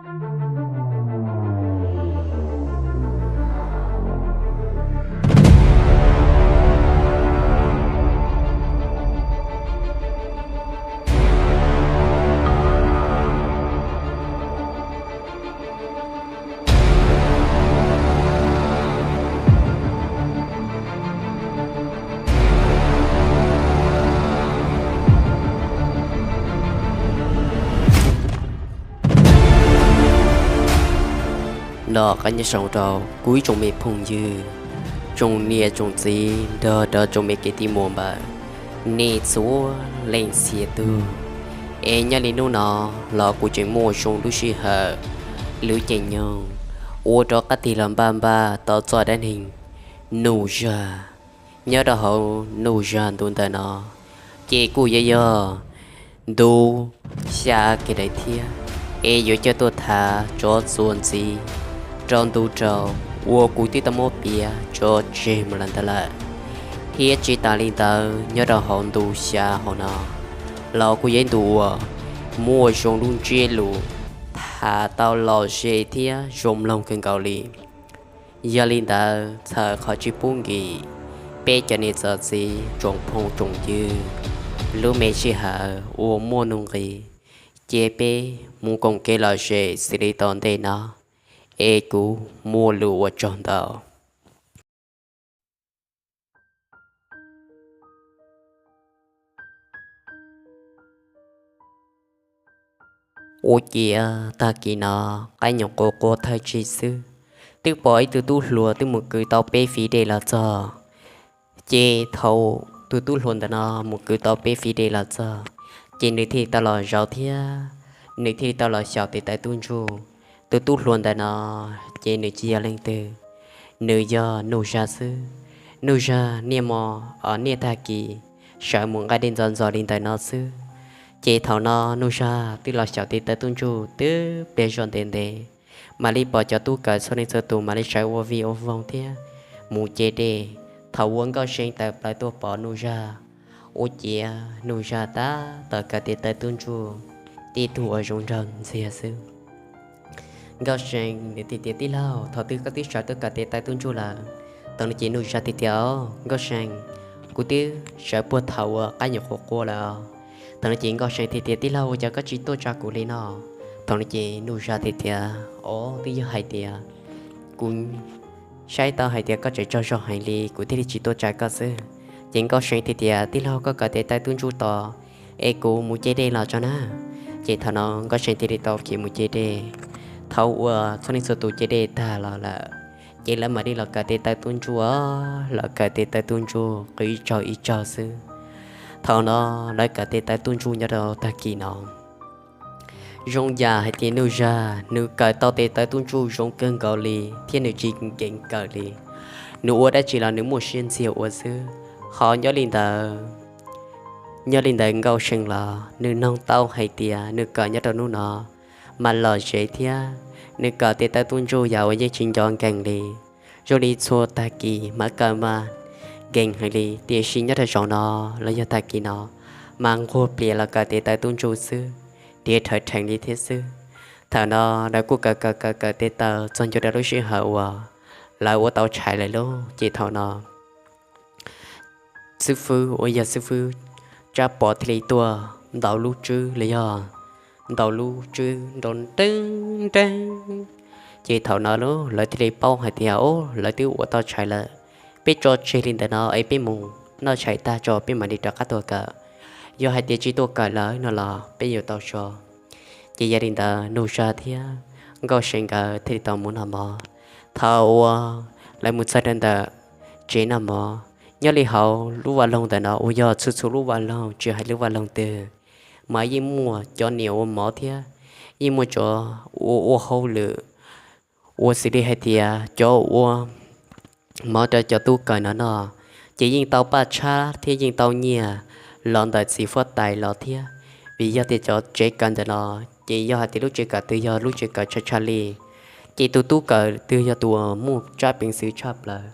Noj qab nyob zoo rau kuv ib tsoom me phooj ywg, tsoom niam tsoom txiv nrog rau tsoom me kwv tij muam npawg, nej txhua leej txhia tug. Es nyob li hnub no los kuv tseem muaj zoo lub sij hawm, lub caij nyoog, ua rov qab tig los npaj npaj tau txoj dab neeg Nuj Zaj. Nyob rau hauv Nuj Zaj ntu ntawm no, ces kuj yuav yog ntu xya kiag lawm thiab, es yuav coj tuaj tham tsov txuas ntxiv rau ntu rau uas kuv twb tau muab piav tso tseg mus lawm ntawd lawm. Thiab tsis tas li ntawd, nyob rau hauv ntu xya hauv no los kuj yog ib ntu uas muaj zoo lub ntsiab lus tham tau lom zem thiab zoo mloog kawg nkaus li. Yog li ntawd, txhawm qhov tsis pub nkim peb cov niam txiv tsoom phooj tsoom ywg lub me sij hawm uas muaj nuj nqis, ces peb mus koom kev lom zem xws li tom ntej no, es kuv muaj lus ua tsaug ntau. Ua ciav tag kis no, qaib nyuam qhuav qua thawj tsig xwb, twb pom ib tug tub hluas twb mus kwv tau peb fib dej los txog. Ces thaum tus tub hluas ntawm no mus kwv tau peb fib dej los txog, ces nws thiaj tau los zaum thiab nws thiaj tau los xyaum tes taw tub ntsuj. Tus tub hluas ntawm no ces nws tsis yog leej twg, nws yog Nuj Zaj xwb. Nuj Zaj niaj hmo, niaj tag kis sawv mus nqa dej ntxov ntxov li ntawm no xwb. Ces thaum no Nuj Zaj twb los xyaum tes taw tub ntsuj twb pliag zog ntev ntev, mam li pom cov tub kawm txhua leej txhua tus mam li sawv ua vij ua voog thiab mus ce dej. Thaum uas Nkauj See tawm plaws tuaj pom Nuj Zaj, ua ciav Nuj Zaj tab tom kawm tes taw tub ntsuj tib tug uas zoo nraug ntxiag xwb. Nkauj See nws thiaj tias, Tij laug, thaum twg koj twb sawv tuaj kawm tes taw tub ntsuj lawm? Thaum no ces Nuj Zaj thiaj tias, Nkauj See, kuv twb sawv puag thaum uas qaib nyuam qhuav qua lawm. Thaum no ces Nkauj See thiaj tias, Tij laug, ua cas koj tsis tuaj tsa kuv li no? Thaum no ces Nuj Zaj thiaj tias, Os, twb yog hais tias kuv saib tau hais tias koj tseem tsaug zog heev li, kuv thiaj li tsis tuaj tsa koj xwb. Ces Nkauj See thiaj tias, Tij laug, koj kawm tes taw tub ntsuj tos, es kuv mus ce dej los tso na. Ces thaum no Nkauj See thiaj li tau khiav mus ce dej. Thaum uas txhua leej txhua tus ce dej tag los lawm, ces lawv mam li los kawm tes taw tub ntsuj, los kawm tes taw tub ntsuj qw ib tsaug ib tsaug xwb. Thaum no lawv kawm tes taw tub ntsuj nyob rau tag kis no, zoo yam hais tias Nuj Zaj nws kawm tau tes taw tub ntsuj zoo kawg nkaus li thiab nws tsis nkees kawm li. Nws ua dab tsi los nws muaj siab ntxiag ua xwb. Ho nyob li ntawd, nyob li ntawd Nkauj See los nws noog tau hais tias nws kawm nyob rau hnub no mas lom zem thiab nws kawm tes taw tub ntsuj yam uas yeej tsis nco nkees li. Zoo li txhua tag kis mas kawm mas nkees heev li, tiam sis nyob rau zaum no los yog tag kis no mas nquag plias los kawm tes taw tub ntsuj xwb, tiav rhawv rheev li thiab xwb. Thaum no lawv kuj kawm kawm kawm kawm tes taw txog ntua rau lub sij hawm uas lawv ua tau tshais lawm lauj. Ces thaum no xib fwb uas yog xib fwb Tsab Pov thiaj li tuaj ntaus lub tswb los yog ntaus lub tswb nrov nreeb nreeb. Ces thaum no lawv thiaj li paub hais tias, Os, lawv twb ua tau tshais lawm, peb tso tseg li ntawm no es peb mus noj tshais tag tso peb mam li rov qab tuaj kawm. Yog hais tias tsis tuaj kawm lawm no los peb yuav tau so. Ces yog li ntawd Nuj Zaj thiab Nkauj See nkawd thiaj li tau mus noj mov. Thaum uas lawv mus txog rau ntawm tsev noj mov, nyob li hauv lub vaj loog ntawm no uas yog txhua txhua lub vaj loog, tsis hais lub vaj loog twg, mas yeej muaj cov niam ua mov thiab yeej muaj cov ua ua hauj lwm, ua xws li hais tias cov ua mov rau cov tub kawm no noj, ces yeej tau paj tshab thiab yeej tau nyiaj los ntawm txiv huab tais los thiab. Vim yog tias cov tsev kawm ntawm no, ces yog hais tias lub tsev kawm twg yog lub tsev kawm tshaj tshaj li, ces tus tub kawm twg yog tus uas muaj tsab peev xwm tshaj plaws,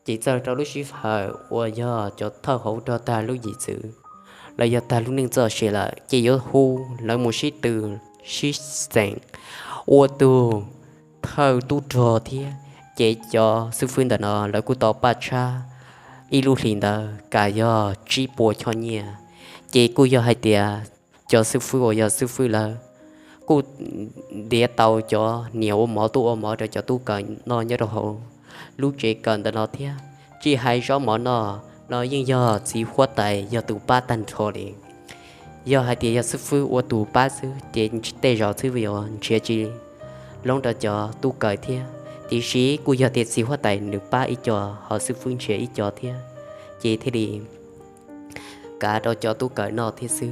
ces txawj rau lub sij hawm uas yog cov thawj hauv rog tag lub yim txwv los yog tag lub neej txoj sia lawm, ces yuav hu lawv mus sib tw sib xeem ua tug thawj tub rog thiab. Ces cov xib fwb ntawm no lawv kuj tau paj tshab ib lub hlis ntawd kam yog tsib puas choj nyiaj. Ces kuj yog hais tias cov xib fwb uas yog xib fwb lawv kuj ntiav tau cov niam ua mov tub ua mov rau cov tub kawm noj nyob rau hauv lub tsev kawm ntawm no thiab. Tsis hais zaub mov noj no yeej yog txiv huab tais yog tus pab tag nrho li. Yog hais tias yog xib fwb ua tus pab xwb ces tej zaum xwb yuav nrhiav tsis loob rau cov tub kawm thiab, tiam sis kuj yog tias txiv huab tais nws pab ib co, ho xib fwb nrhiav ib co thiab, ces thiaj li kav rau cov tub kawm noj thiab xwb.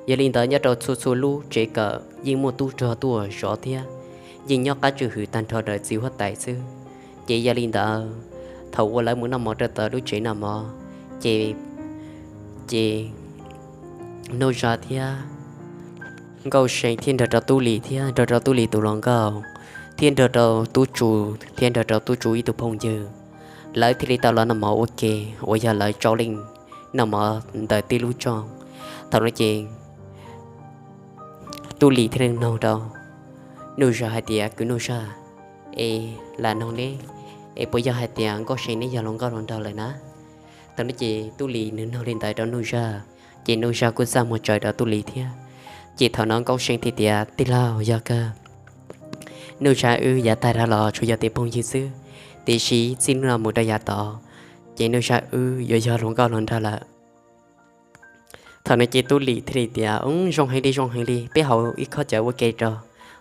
Yog li ntawd nyob rau txhua txhua lub tsev kawm yeej muaj tub rog tuaj zov thiab, yeej nyob qab tswj hwm tag nrho ntawm txiv huab tais xwb. Ces yog li ntawd thaum uas lawv mus noj mov rau tom lub tsev noj mov, ces, ces Nuj Zaj thiab Nkauj See thiab nrog rau Tub Lis thiab nrog rau Tub Lis tus hluas nkauj thiab nrog rau Tub Tsu thiab nrog rau Tub Tsu ib tug phooj ywg, lawv thiaj li tau los noj mov ua ke uas yog lawv tsau leej noj mov ntawm tib lub rooj. Thaum no ces Tub Lis thiaj li noog rau Nuj Zaj hais tias, kwv Nuj Zaj, es lam noog neb, es puas yog hais tias Nkauj See neb yog hluas nkauj hluas nraug lawm na? Thaum no ces Tub Lis nws noog li ntawd rau Nuj Zaj, ces Nuj Zaj kuj txaj muag tsawv rau Tub Lis thiab. Ces thaum no Nkauj See thiaj tias, tij laug, yog kawg, Nuj Zaj wb yav tag los tsuas yog tej phooj ywg xwb, tiam sis txij hnub no mus rau yav tod ces Nuj Zaj wb yuav yog hluas nkauj hluas nraug lawm. Thaum no ces Tub Lis thiaj li tias, zoo heev li, zoo heev li, peb haus ib khob cawv ua ke rau,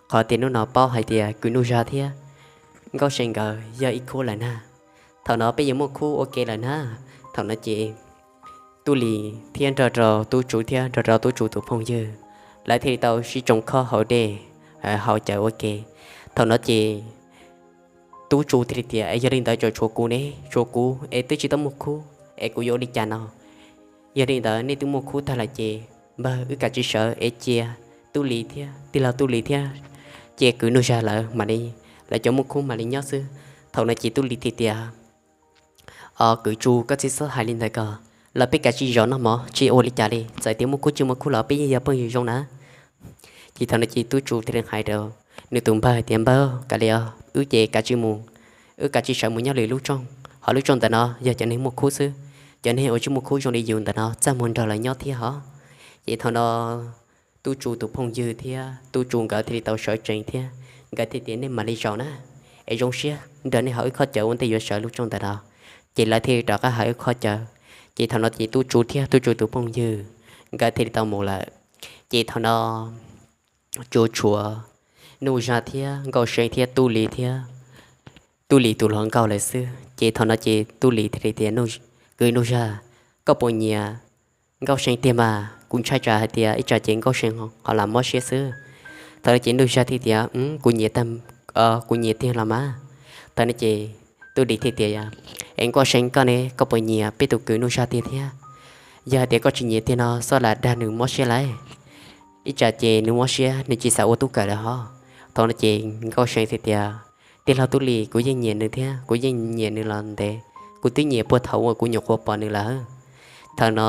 qhov tias hnub no paub hais tias kwv Nuj Zaj thiab Nkauj See nkawd yog ib khub lawm na. Thaum no peb yuav muaj khub ua ke lawm na. Thaum no ces Tub Lis thiab nrog rau Tub Tsu thiab nrog rau Tub Tsu tus phooj ywg, lawv thiaj li tau sib tsoo khob haus dej, haus cawv ua ke. Thaum no ces Tub Tsu thiaj li tias, es yog li ntawd tsuas tshuav kuv ne, tshuav kuv es twb tsis tau muaj khub, es kuv yuav ua li cas no? Yog li ntawd nej twb muaj khub tag lawm ces npawg, wb kav tsij sawv es cia Tub Lis thiab tij laug Tub Lis thiab cia kwv Nuj Zaj lawv mam li, lawv cov muaj khub mam li nyob xwb. Thaum no ces Tub Lis thiaj tias, os, kwv Tsu, koj txiv txhob hais li ntawd ko, los peb kav tsij zov noj mov tsis ua li cas li, txawm tias muaj khub tsis muaj khub los peb yeej yog phooj ywg zoo na. Ces thaum no ces Tub Tsu thiaj li hais rau nws tus npawg hais tias, npawg, kav liam os, wb ces kav tsij mus, wb kav tsij sawv mus nyob lwm lub rooj, ho lub rooj ntawm no yog cov neeg muaj khub xwb, cov neeg uas tsis muaj khub zoo li yus ntawm no txaj muag nrog lawv nyob thiab hos. Ces thaum no Tub Tsu tus phooj ywg thiab Tub Tsu nkawd thiaj li tau sawv tsees thiab nkawd thiaj tias, nej mam li zaum na, es zoo siab nrog nej haus ib khob cawv ua ntej yuav sawv lub rooj ntawm no. Ces lawv thiaj li rov qab haus ib khob cawv. Ces thaum no ces Tub Tsu thiab Tub Tsu tus phooj ywg nkawd thiaj li tau mus lawm. Ces thaum no tsuas tshuav Nuj Zaj thiab Nkauj See thiab Tub Lis thiab Tub Lis tus hluas nkauj lawm xwb. Ces thaum no ces Tub Lis thiaj li tias, kwv Nuj Zaj, koj puas nyiam Nkauj See tiag mas? Kuv ntshai tsam hais tias ib tsam ces Nkauj See ho lam mob siab xwb. Thaum no ces Nuj Zaj thiaj tias, kuv nyiam, kuv nyiam tiag los mas. Thaum no ces Tub Lis thiaj tias, es Nkauj See koj ne, koj puas nyiam peb tus kwv Nuj Zaj tiag thiab? Yog hais tias koj tsis nyiam tiag no txhob lam dag nws mob siab lauj, ib tsam ces nws mob siab nws tsis xav ua tub kawm lawm hos. Thaum no ces Nkauj See thiaj tias, tij laug Tub Lis, kuv yeej nyiam nws thiab, kuv yeej nyiam nws los ntev, kuv twb nyiam puag thaum uas kuv nyuam qhuav pom nws lawm. Thaum no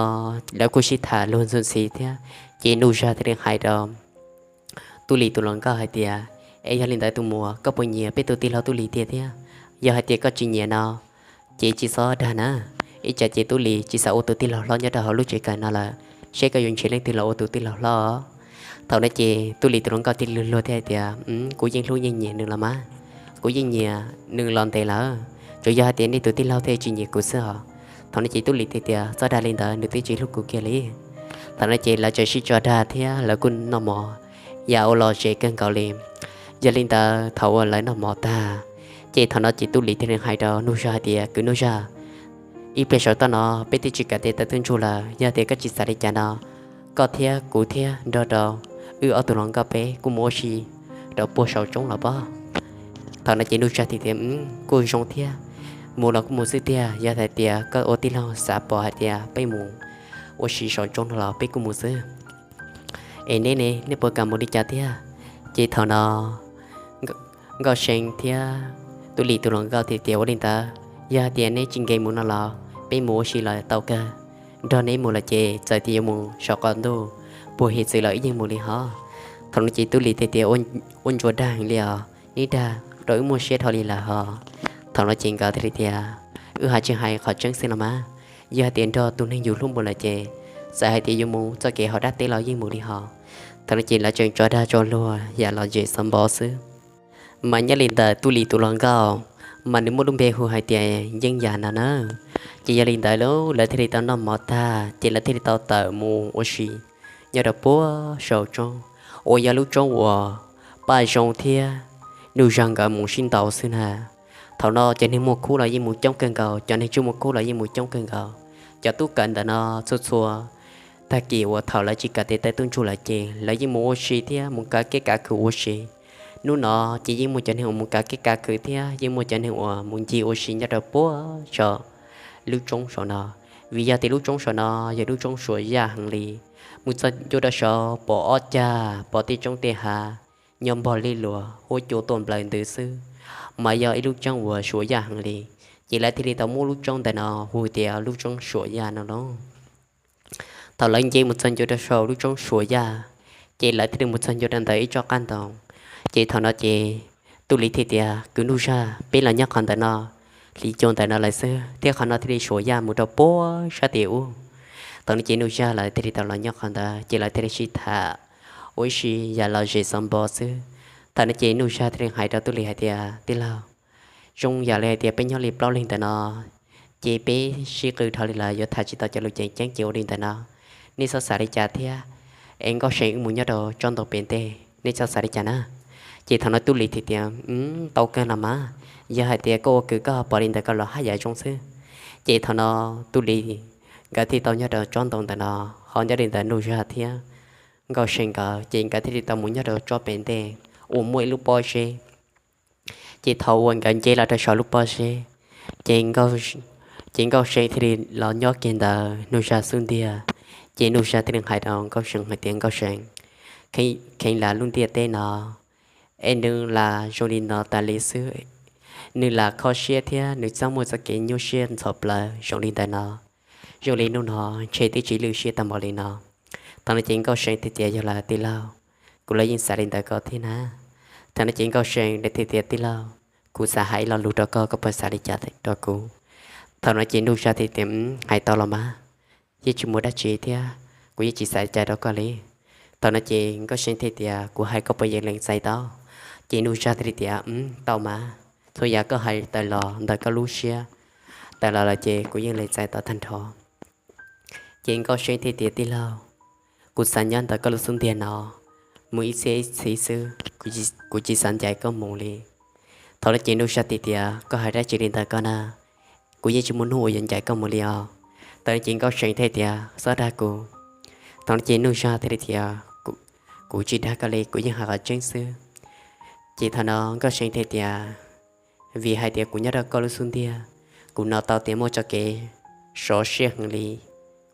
lawv kuj sib tham luag ntxhi thiab, ces Nuj Zaj thiaj li hais rau Tub Lis tus hluas nkauj hais tias, es yog li ntawd tus muam, koj puas nyiam peb tus tij laug Tub Lis tiag thiab? Yog hais tias koj tsis nyiam no ces tsis txhob dag na, ib tsam ces Tub Lis tsis xav ua tus tij laug hlob nyob rau hauv lub tsev kawm no lawm, seb koj yuav nrhiav leej twg los ua tus tij laug hlob. Thaum no ces Tub Lis tus hluas nkauj thiaj li luag thiab hais tias, kuv yeej hlub yeej nyiam nws los mas, kuv yeej nyiam nws los ntev lawm, tsuas yog hais tias nej tus tij laug thiaj tsis nyiam kuv xwb os. Thaum no ces Tub Lis thiaj tias, txhob dag li ntawd, nws twb tsis hlub kuv kiag li. Thaum no ces lawv tseem sib tso dag thiab lawv kuj noj mov yam ua los ze kawg nkaus li. Yog li ntawd thaum uas lawv noj mov tag, ces thaum no ces Tub Lis thiaj li hais rau Nuj Zaj hais tias, kwv Nuj Zaj, ib pliag saum toj no peb twb tsis kam tes taw twb ntsug lawm, yog tias koj tsis xav li cas no, koj thiab kuv thiab nrog rau wb ob tug hluas nkauj peb kuj mus ua si rau puag saum roob los pob. Thaum no ces Nuj Zaj thiaj tias, kuj zoo thiab, mus los kuj mus xwb tiag, yog hais tias koj ua tij laug xav pom hais tias peb mus ua si saum roob no los peb kuj mus xwb. Es neb ne, neb puas kam mus li cas thiab? Ces thaum no Nkauj See thiab Tub Lis tus hluas nkauj thiaj tias, ua li ntawd yog hais tias neb tsis nkees mus no los peb mus ua si los tau kawg, nrog neb mus lawm ces txawm tias yuav mus saum qaum ntuj puag his txwv los wb yeej mus li hos. Thaum no ces Tub Lis thiaj tias, ua ntsuas dag heev li os, neb dag rau wb muaj siab dhau li lawm hos. Thaum no ces nkawd thiaj li tias, wb hais tsis hais qhov tseeb xwb no mas, yog hais tias nrog tus neeg yus hlub mus lawm ces txawm hais tias yuav mus txoj kev hauv dab teb los yeej mus li hos. Thaum no ces lawv tseem tso dag tso luag yam los zem xov npov xwb. Mas nyob li ntawm Tub Lis tus hluas nkauj, mas nws muaj lub npe hu hais tias Yeeb Yas no na. Ces yog li ntawd lawv thiaj li tau noj mov tag ces lawv thiaj li tau tawm mus ua si nyob rau puag saum roob, uas yog lub roob uas Paj Zoo thiab Nuj Zag nkawd mus sib ntaus xwb na. Thaum no cov neeg muaj khub los yeej mus coob kawg nkaus, cov neeg tsis muaj khub los yeej mus coob kawg nkaus. Cov tub kawm ntawm no txhua txhua tag kis uas thaum lawv tsis kawm tes taw tub ntsuj lawm ces lawv yeej mus ua si thiab mus kav kev kav khw ua si. Hnub no ces yeej muaj cov neeg uas mus kav kev kav khw thiab yeej muaj cov neeg uas mus ncig ua si nyob rau puag saum lub roob saum no. Vim yog tias lub roob saum no yog lub roob suam yaj heev li, mus txog ntua rau saud pom ob cag, pom tej roob tej hav nyob npog li luas huab cua tuaj nplawm ntws xwb, mas yog ib lub roob uas suam yaj heev li. Ces lawv thiaj li tau muab lub roob ntawm no hu tias lub roob suam yaj no lauj. Thaum lawv nce mus txog ntua rau saum lub roob suam yaj, ces lawv thiaj li mus txog ntua rau ntawm ib tsob qab ntoo. Ces thaum no ces Tub Lis thiaj tias, kwv Nuj Zag, peb los nyob qhov ntawm no hli cuag ntawm no lawm xwb thiab qhov no thiaj li suam yaj mus rau puag sab tim ub. Thaum no ces Nuj Zag lawv thiaj li tau los nyob qhov ntawd ces lawv thiaj li sib tham ua ib si yam los zem xov npov xwb. Thaum no ces Nuj Zag thiaj li hais rau Tub Lis hais tias, tij laug, zoo yam li hais tias peb nyob li plaub leeg ntawm no ces peb sib qw dhau li lawm yuav tham tsis tau cov lus ceev ceeb ces ua li ntawm no, nej txhob xav li cas thiab, es Nkauj See wb mus nyob rau tsob ntoo pem ntej, nej txhob xav li cas na. Ces thaum no Tub Lis thiaj tias, tau kawg los mas, yog hais tias koj ua kwv koj pom li ntawd koj los haj yam zoo xwb. Ces thaum no Tub Lis nkawd thiaj tau nyob rau tsob ntoo ntawm no, ho nyob li ntawm Nuj Zag thiab Nkauj See nkawd ces nkawd thiaj li tau mus nyob rau tsob pem ntej uas muaj ib lub pob zeb. Ces thaum uas nkawd nce los rau saum lub pob zeb, ces Nkauj See thiaj li los nyob kiag ntawm Nuj Zag xub ntiag. Ces Nuj Zag thiaj li hais rau Nkauj See hais tias, Nkauj See, kheev lam lub ntiaj teb no es nws lam zoo li no tas li xwb, nws lam kho siab thiab nws txaj muaj txoj kev nyuaj siab ntxhov plawv zoo li ntawm no, zoo li hnub no ntshe twb tsis lwj siab tag npaum li no. Thaum no ces Nkauj See thiaj tias, yog lawm tij laug, kuv los yeej xav li ntawd koj thiab na. Thaum no ces Nkauj See thiaj tias, tij laug, kuv xav hais ib lo lus rau koj, koj puas xav li cas rau kuv? Thaum no ces Nuj Zag thiaj tias, hais tau los mas, yeej tsis muaj dab tsi thiab, kuv yeej tsis xav li cas rau koj li. Thaum no ces Nkauj See thiaj tias, kuv hais koj puas yeej lees txais tau? Ces Nuj Zag thiaj li tias, tau mas, txhua yam koj hais tawm los ntawm koj lub siab tawm los lawm ces kuv yeej lees txais tau tag nrho. Ces Nkauj See thiaj tias, tij laug, kuv xav nyob ntawm koj lub xub ntiag no mus ib txhiab ib txhis xwb, kuv tsis xav ncaim koj mus li. Thaum no ces Nuj Zag thiaj tias, koj hais dab tsi li ntawd koj na? Kuv yeej tsis muaj hnub uas yuav ncaim koj mus li os. Thaum no ces Nkauj See thiaj tias, txhob dag kuv. Thaum no ces Nuj Zag thiaj li tias, kuv tsis dag koj li, kuv yeej hais qhov tseeb xwb. Ces thaum no Nkauj See thiaj tias, vim hais tias kuv nyob rau koj lub xub ntiag, kuv hnov tau tias muaj txoj kev sov siab heev li.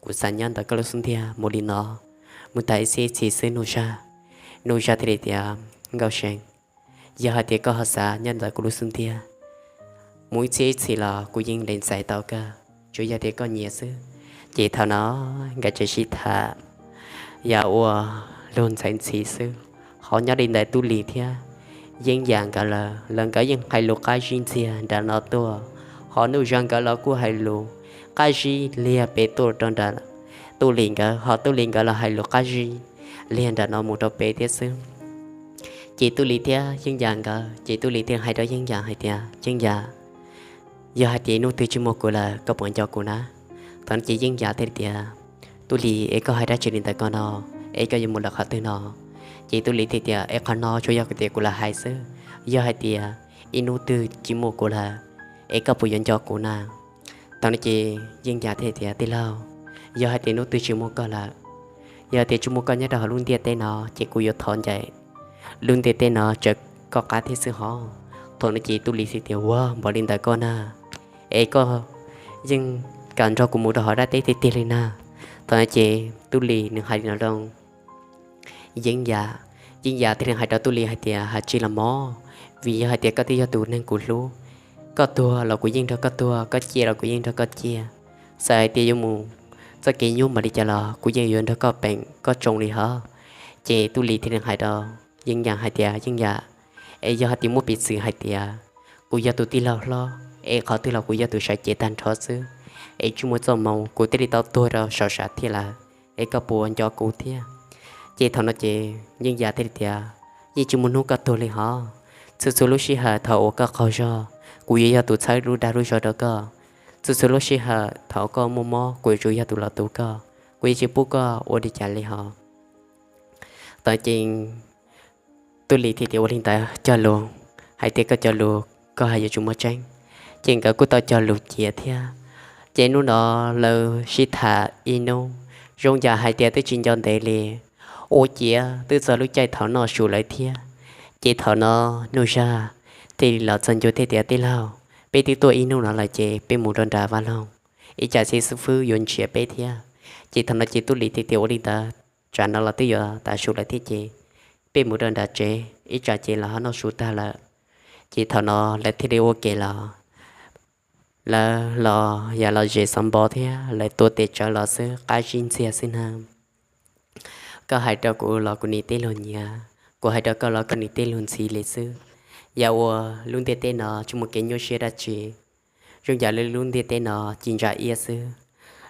Kuv xav nyob ntawm koj lub xub ntiag mus li no, mus tag ib txhiab ib txhis xwb Nuj Zag. Nuj Zag thiaj li tias, Nkauj See, yog hais tias koj ho xav nyob ntawm kuv lub xub ntiag mus ib txhiab ib txhis los kuv yeej lees txais tau kawg, tsuas yog tias koj nyiam xwb. Ces thaum no nkawd tseem sib tham yam ua luag ntxhais ntxhi xwb. Ho nyob li ntawm Tub Lis thiab Yeeb Yam nkawd lawm, lawv nkawd yeej hais lus qab zib ntxiag nram no tuaj, ho Nuj Zag nkawd los kuj hais lus qab zib liag pem tuaj rau nram Tub Lis nkawd, ho Tub Lis nkawd los hais lus qab zib liag nram no mus rau pem thiab xwb. Ces Tub Lis thiab Yeeb Yam nkawd, ces Tub Lis thiaj hais rau Yeeb Yam hais tias, Yeeb Yam, yog hais tias hnub twg tsis muaj kuv lawm koj puas nco kuv na? Thaum no ces Yeeb Yam thiaj tias, Tub Lis, es koj hais dab tsi li ntawd koj no? Es koj yuav mus lawm qhov twg no? Ces Tub Lis thiaj tias, es qhov no tsuas yog tias kuv lam hais xwb, yog hais tias ib hnub twg tsis muaj kuv lawm, es koj puas yuav nco kuv na? Thaum no ces Yeeb Yam thiaj tias, tij laug, yog hais tias hnub twg tsis muaj koj lawm, yog hais tias tsis muaj koj nyob rau hauv lub ntiaj teb no ces kuv yuav thov ncaim lub ntiaj teb no tsawv koj qab thiab xwb hov. Thaum no ces Tub Lis thiaj tias, ua npaum li ntawd koj na, es koj yeej kam nrog kuv mus rau hauv dab teb tiag tiag li na. Thaum no ces Tub Lis nws hais li no rau Yeeb Yam, Yeeb Yam thiaj li hais rau Tub Lis hais tias, hais tsis los mog, vim yog hais tias koj twb yog tus neeg kuv hlub, koj tuag los kuv yeej nrog koj tuag, koj ciaj los kuv yeej nrog koj ciaj, txawm hais tias yuav mus txoj kev nyuaj npaum li cas los kuv yeej yuav nrog koj peem koj tsoo li hov. Ces Tub Lis thiaj li hais rau Yeej Yam hais tias, Yeej Yam, es yog hais tias muaj piv txwv hais tias kuv yog tus tij laug hlob es qhov twg los kuv yog tus sawv cev tag nrho xwb, es tsis muaj txoj hmoo kuv thiaj li tau tuag rau saum sam thiaj lawm, es koj puas nco kuv thiab? Ces thaum no ces Yeej Yam thiaj li tias, Yeej tsis muaj hnub koj tuag li hov. Txhua txhua lub sij hawm thaum uas koj qaug zog, kuv yuav yog tus txhawb lub dag lub zog rau koj. Txhua txhua lub sij hawm thaum koj muaj mob kuv yuav tsum yog tus los tu koj, kuv yeej tsis pub koj ua li cas li hov. Thaum no ces Tub Lis thiaj tias, Ua li ntawd cog lus, hais tias koj cog lus koj hais yuav tsum muaj tseeb. Ces nkawd kuj tau cog lus cia thiab. Ces hnub no lawv sib tham ib hnub, zoo yam hais tias twb tsis nco ntev li, ua ciav twb txog lub caij thaum noj su lawm thiab. Ces thaum no Nuj Zaj thiaj li los txog ncua thiab tias, Tij laug, peb twb tuaj ib hnub no lawm ces peb mus rau nram vaj loog, ib tsam xib fwb yuav nrhiav peb thiab. Ces thaum no ces Tub Lis thiaj tias, Ua li ntawd, tsam no los twb yuav tav su lawm thiab ces peb mus rau nram tsev, ib tsam ces los ho noj su tag lawm. Ces thaum no lawv thiaj li ua ke los, lawv los yam los zem xov npo thiab lawv tuav tes tsawv los xwb, qab zib ntxiag xwb na. Koj hais rau kuv los kuv nim tej lus nyiav, kuv hais rau koj los koj nim tej lus ntxhi li xwb. Yam ua lub ntiaj teb no tsis muaj kev nyuaj siab dab tsi, zoo yam li lub ntiaj teb no ci ntsa iab xwb.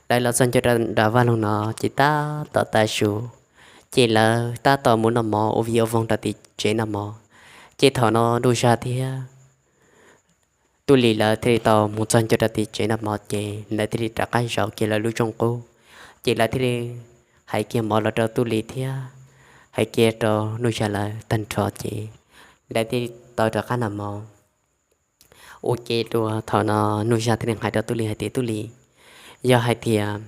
Lawv los txog ncua rau nram vaj loog no ces tab tom tav su, ces lawv tab tom mus noj mov ua vij ua voog rau tim tsev noj mov. Ces thaum no Nuj Zaj thiab Tub Lis lawv thiaj li tau mus txog ncua rau tim tsev noj mov ces lawv thiaj li rov qab zaum kiag lawv lub rooj qub, ces lawv thiaj li hais kiag mov los rau Tub Lis thiab hais kiag rau Nuj Zaj lawv tag nrho ces lawv thiaj li tau rov qab noj mov. Ua ke dua thaum no Nuj Zaj thiaj li hais rau Tub Lis hais tias, Tub Lis, yog hais tias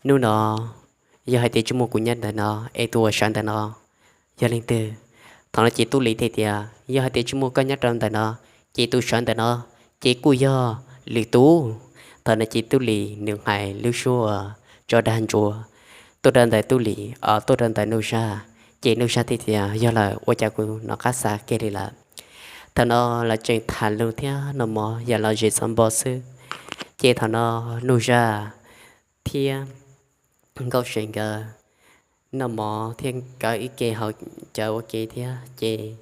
hnub no yog hais tias tsis muaj kuv nyob ntawm no es tus uas sawv ntawm no yog leej twg? Thaum no ces Tub Lis thiaj tias, Yog hais tias tsis muaj koj nyob rau ntawm no ces tus sawv ntawm no ces kuj yog lwm tus. Thaum no ces Tub Lis nws hais lub suab tso dag ntsuav tuaj rau ntawm Tub Lis, tuaj rau ntawm Nuj Zaj. Ces Nuj Zaj thiaj tias, Yog lawm, ua cas kuv nov qab xav kiag li lawm? Thaum no lawv tseem tham lus thiab noj mov yam los zem xov npo xwb. Ces thaum no Nuj Zaj thiab Nkauj See nkawd noj mov thiab nkawd ib ke haus cawv ua ke thiab ces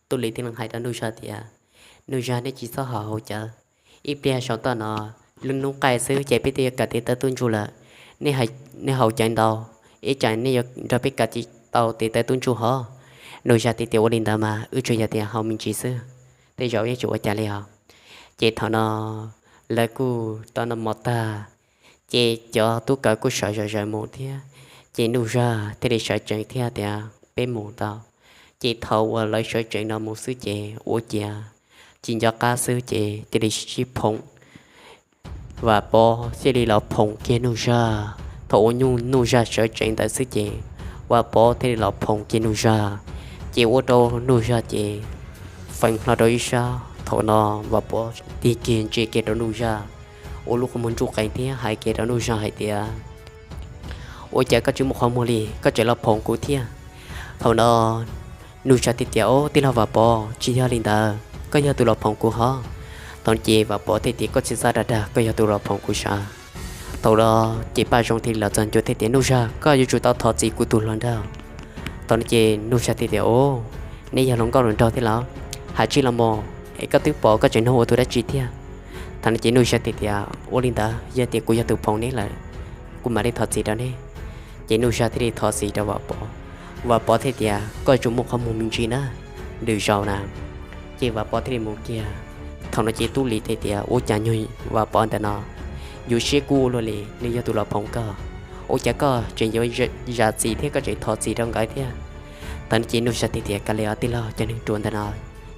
Tub Lis thiaj li hais rau Nuj Zaj tias, Nuj Zaj, nej tsis txhob haus cawv, ib pliag saum toj no lub hnub qaij xwb ces peb twb yuav kawm tiv taw tub ntsuj lawm. Nej haus cawv ntau, ib tsam nej yuav nrog peb kawm tsis tau tiv taw tub ntsuj hov. Nuj Zaj thiaj tias, Ua li ntawd mas wb tsuas yog tias haus me ntsis xwb, tej zaum yeej tsis ua cas li os. Ces thaum no lawv kuj tau noj mov tag, ces cov tub kawm kuj sawv zom zaws mus thiab. Ces Nuj Zaj thiaj li sawv tsees thiab tias, Peb mus tau. Ces thaum uas lawv sawv tsees no mus xwb ces ua ciav tsis nco qab xwb ces thiaj li sib phoom. Vam Pov thiaj li los phoom kiag Nuj Zaj. Thaum uas Nuj Zaj sawv tsees ntawd xwb ces Vam Pov thiaj li los phoom kiag Nuj Zaj, ces ua rau Nuj Zaj ces feeb hlo rau ib sab. Thaum no Vam Pov tig kiag ntsia kiag rau Nuj Zaj, ua lub qhov muag ntsuj qees thiab hais kiag rau Nuj Zaj hais tias, Ua cas koj tsis muaj qhov muag li, koj tseem los phoom kuv thiab? Thaum no Nuj Zaj thiaj tias, Au, tij laug Vam Pov, tsis yog li ntawd, koj yog tus los phoom kuv hov. Thaum no ces Vam Pov thiaj tias, Koj tsis txhob dag dag, koj yog tus los phoom kuv sav. Thaum no ces Paj Zoo thiaj li los txog ncua thiaj tias, Nuj Zaj, koj yuav tsum tau thov txim kuv tus hluas nraug. Thaum no ces Nuj Zaj thiaj tias, Au, neb yog hluas nkauj hluas nraug thiab los? Hais tsis los mus es koj twb pom koj tseem nug ua tus dab tsi thiab? Thaum no ces Nuj Zaj thiaj tias, Ua li ntawd yog tias kuv yog tus phoom neb lawm, kuv mam li thov txim rau neb. Ces Nuj Zaj thiaj li thov txim rau Vam Pov. Vam Pov thiaj tias, Koj yuav tsum muaj qhov muag me ntsis na, lwm zaus na. Ces Vam Pov thiaj li mus kiag. Thaum no ces Tub Lis thiaj tias, Ua cas nyuag Vam Pov ntawm no yuav siab kub ua luaj li, nws yog tus los phoom koj, ua cas koj tseem yuav zam txim thiab koj tseem thov txim rau nkawd thiab? Thaum no ces Nuj Zaj thiaj tias, Kav liam os tij laug, cov neeg ruam ntawm no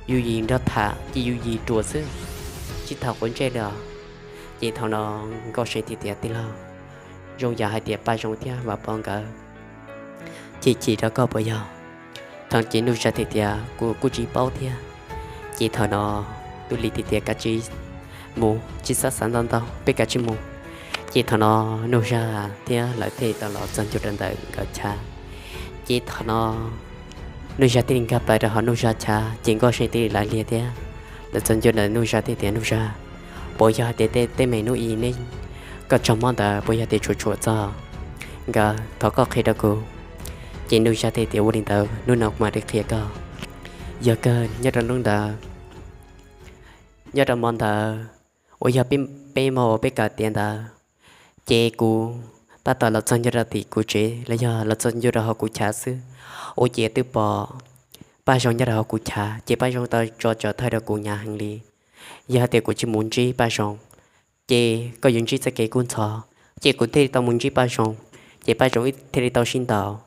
yus yim nrog tham ces yus yim ruam xwb, tsis tham quav ntsej li os. Ces thaum no Nkauj See thiaj tias, Tij laug, zoo yam hais tias Paj Zoo thiab Vam Pov nkawd chim chim rau koj puas yog? Thaum no ces Nuj Zaj thiaj tias, Kuv kuj tsis paub thiab. Ces thaum no Tub Lis thiaj tias, Kav tsij mus, tsis txhob xav ntau ntau, peb kav tsij mus. Ces thaum no Nuj Zaj thiab lawv thiaj tau los txog ncua rau ntawm nkawd chav. Ces thaum no Nuj Zaj thiaj li nkag plaws rau hauv Nuj Zaj chav, ces Nkauj See thiaj li lawv liag thiab lawv txog ncua ntawm Nuj Zaj thiaj tias, Nuj Zaj, puas yog hais tias tej me hnub ib ne koj raug mob ntawd puas yog tias tshuam tshuam txog nkawd? Thov koj qhia rau kuv. Ces Nuj Zaj thiaj tias, Ua li ntawd hnub no kuv mam li qhia koj. Yog kawg nyob rau hnub ntawd, nyob rau hmo ntawd uas yog peb hmo uas peb kawm tiav ntawd, ces kuv tab tom los txog nyob rau tim kuv tsev los yog los txog nyob rau hauv kuv chav xwb, ua ciav twb pom Paj Zoo nyob rau hauv kuv chav, ces Paj Zoo tau tso tsam thawj rau kuv hnyav heev li. Yog hais tias kuv tsis mus ntsib Paj Zoo, ces koj yuav ntsib txoj kev kub ntxhov, ces kuv thiaj li tau mus ntsib Paj Zoo, ces Paj Zoo thiaj li tau sib ntaus